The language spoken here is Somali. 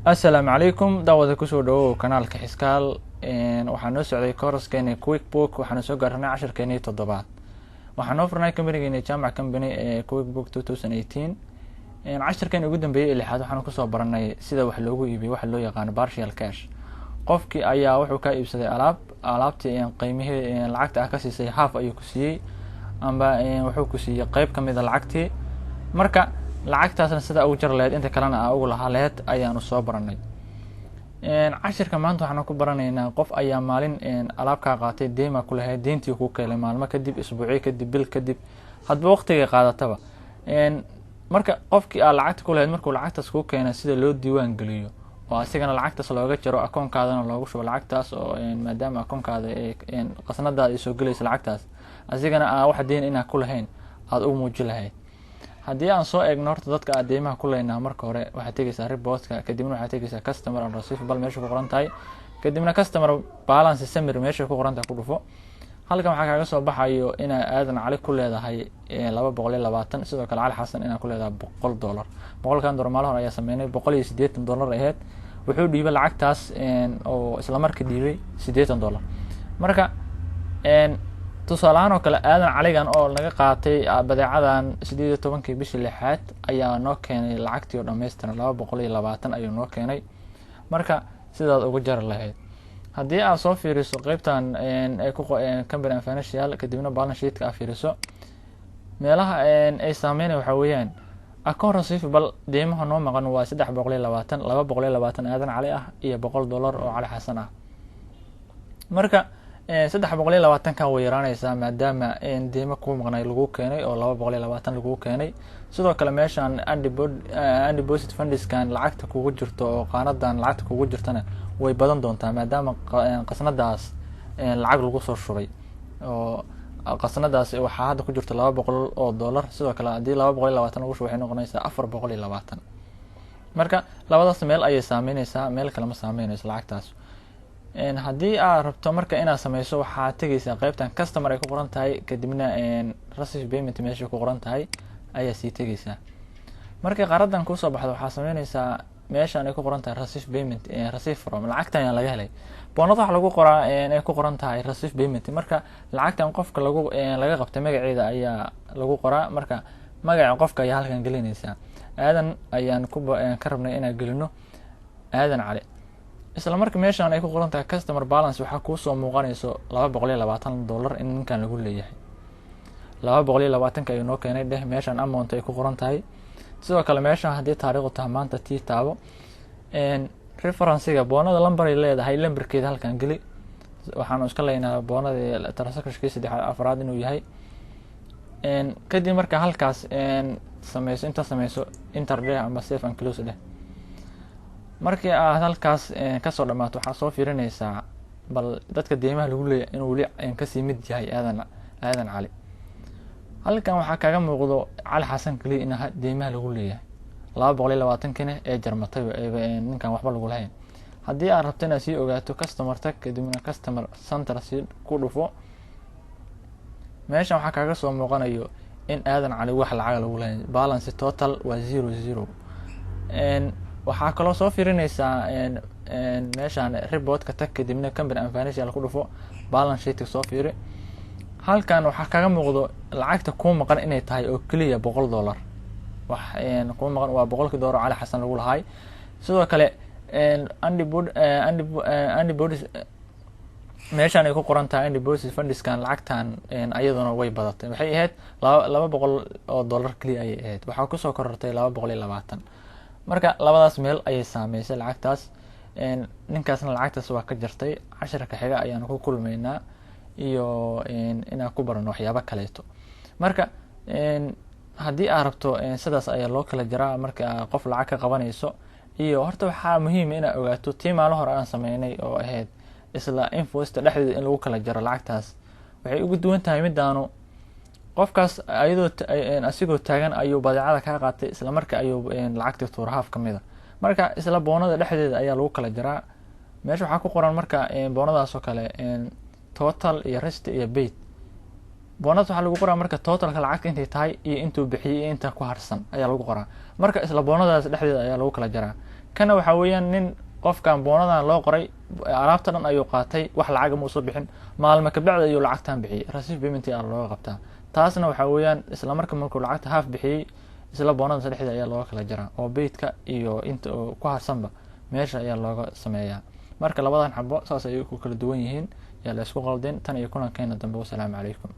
Assalaamu calaykum daawada, kusoo dhawow kanaalka Xiskaal. Waxaa noo socday course-keeni QuickBook. Waxaana soo gaarnay cashirkeenii toddobaad. Waxaa noo furnay company-geeni Jaamac Company ee QuickBook 2018. Cashirkeeni ugu dambeeyey ee lixaad waxaanu kusoo baranay sida wax loogu iibiyo waxa loo yaqaano partial cash. Qofkii ayaa wuxuu kaa iibsaday alaab, alaabtii qiimihii lacagta ah ka siisay half ayuu ku siiyey, amba wuxuu ku siiyey qeyb kamida lacagtii. Marka lacagtaasna sida ugu jar laheyd, inta kalena aa ugu lahaa laheyd, ayaanu soo baranay. Cashirka maanta waxaanu ku baranaynaa qof ayaa maalin alaab kaa qaatay, deyma ku lahayd, deyntii ku keenay maalmo kadib, isbuucyo kadib, bil kadib, hadba waqtigay qaadataba. Marka qofkii aa lacagta ku lahayd markuu lacagtaas kuu keena, sida loo diiwaan geliyo oo asigana lacagtaas looga jaro, akoonkaadana loogu shubo lacagtaas, oo maadaama akoonkaada qasnadaada ay soo gelayso lacagtaas, asigana aa wax deyn inaa ku lahayn aada u muuji lahayd. Haddii aan soo eegno horta dadka aad deymaha ku leynaa, marka hore waxaad tegeysaa report-ka, kadibna waxaad tegeysaa customer and receivable meesha ku qoran tahay, kadibna customer balance summary meesha ku qoran tahay ku dhufo. Halkan waxaa kaaga soo baxayo inaa Aadan Cali ku leedahay 220, sidoo kale Cali Xasan inaa ku leedahay $100. 100-kan dollar maalin hore ayaa sameynay, $180 aheyd. Wuxuu dhiibay lacagtaas oo isla markii dhiibay $80. Marka tusaale ahaan oo kale, Aadan Caligan oo naga qaatay badeecadan 18-kii bishii lixaad ayaa noo keenay lacagtii oo dhammaystiran, 220 ayuu noo keenay. Marka sidaad ugu jari lahayd, haddii aad soo fiiriso qeybtan ay ku company and financial, kadibna balance sheet-ka aad fiiriso, meelaha ay saameynaya waxaa weeyaan account receivable. Deymaha noo maqan waa 320, 220 Aadan Cali ah iyo $100 oo Cali Xasan ah. Marka 320-kan way yaraanaysaa, maadaama deymo kuu maqnay lagu keenay oo 220 lagu keenay. Sidoo kale meeshaan undeposit funds-kan lacagta kugu jirto oo qaanadan lacagta kugu jirtana way badan doontaa, maadaama qasnadaas lacag lagu soo shubay, oo qasnadaas waxaa hadda ku jirta $200. Sidoo kale haddii 220 lagu shubo, waxay noqonaysaa 420. Marka labadaas meel ayay saameyneysaa, meel kale ma saameyneyso lacagtaas. Haddii aad rabto marka inaad sameyso, waxaad tegeysaa qeybtan customer ay ku qoran tahay, kadibna receive payment meesha ku qoran tahay ayaa sii tegeysaa. Markay qaaradan kusoo baxdo, waxaa sameyneysaa meeshan ay ku qoran tahay receive payment, receive from, lacagtan ayaa laga helay. Boonada waxaa lagu qoraa ay ku qoran tahay receive payment. Marka lacagtan qofka laga qabtay magaceeda ayaa lagu qoraa. Marka magaca qofka ayaa halkan gelineysaa. Aadan ayaan ku ka rabnay inaan gelino, Aadan Cali. Isla marka meeshan ay ku qoran tahay customer balance waxaa kuusoo muuqanayso $220 in ninkan lagu leeyahay. 220-ka ayuu noo keenay dheh meeshan amount ay ku qoran tahay. Sidoo kale meeshan haddii taariikhdu tahay maanta tii taabo. Reference-iga boonada lamber ay leedahay, lamberkeeda halkan geli. Waxaanu iska leynaa boonadii transaction-kii saddexaad, afraad inuu yahay. Kadib marka halkaas sameyso, inta sameyso, enter dheh ama save and close dheh. Markii aad halkaas kasoo dhamaato, waxaad soo fiirineysaa bal dadka deymaha lagu leeyahy inuu weli kasii mid yahay Aadan Cali. Halkan waxaa kaga muuqdo Cali Xasan keliya in deymaha lagu leeyahay, 220-kina ee jarmatay, ninkan waxba lagu lahayn. Haddii aad rabto inaad sii ogaato, customer tag, kadibna customer center sii ku dhufo. Meeshan waxaa kaaga soo muuqanayo in Aadan Cali wax lacaga lagu lahayn, balance total waa zero zero. Waxaa kaloo soo fiirineysaa meeshaan report-ka tag, kadibna company and financial ku dhufo, balance sheet-ka soo fiiri. Halkan waxaa kaga muuqdo lacagta kuu maqan inay tahay oo keliya $100. Wax kuu maqan waa 100-kii dollar Cali Xasan lagu lahaay. Sidoo kale undeposit meeshaan ay ku qoran tahay undeposit funds-kan, lacagtan ayaduna way badatay. Waxay ahayd $200 keliya ayay ahayd, waxaa kusoo korortay 220. Marka labadaas meel ayay saameysay lacagtaas, ninkaasna lacagtaas waa ka jartay. Cashirka xiga ayaanu ku kulmeynaa iyo inaan ku barano waxyaabo kaleeto. Marka haddii aad rabto, sidaas ayaa loo kala jaraa marka qof lacag ka qabanayso. Iyo horta waxaa muhiima inaad ogaato tii maalin hore aan sameynay oo ahayd isla invoice-ta dhexdeeda in lagu kala jaro lacagtaas, waxay ugu duwan tahay midaanu qofkaas ayadoo asigoo taagan ayuu badeecada kaa qaatay, isla marka ayuu lacagtii tuura half ka mida. Marka isla boonada dhexdeeda ayaa lagu kala jaraa. Meesha waxaa ku qoran marka boonadaas oo kale total iyo rest iyo paid. Boonadaas waxaa lagu qoraa marka total-ka lacagta intay tahay iyo intuu bixiyey iyo inta ku harsan ayaa lagu qoraa. Marka isla boonadaas dhexdeeda ayaa lagu kala jaraa. Kana waxaa weeyaan nin qofkan boonadan loo qoray alaabta dhan ayuu qaatay, wax lacaga ma usoo bixin, maalmo kabacdi ayuu lacagtan bixiyey. Receive payment aa looga qabtaa. Taasna waxaa weeyaan isla marka markuu lacagta half bixiyey, isla boonada saddexdii ayaa looga kala jaraa, oo paidka iyo inta oo ku harsanba meesha ayaa looga sameeyaa. Marka labadan xabo saas ayay ku kala duwan yihiin, yaa la isku qaldin. Tan iyo kulankeena dambe, wasalaamu calaykum.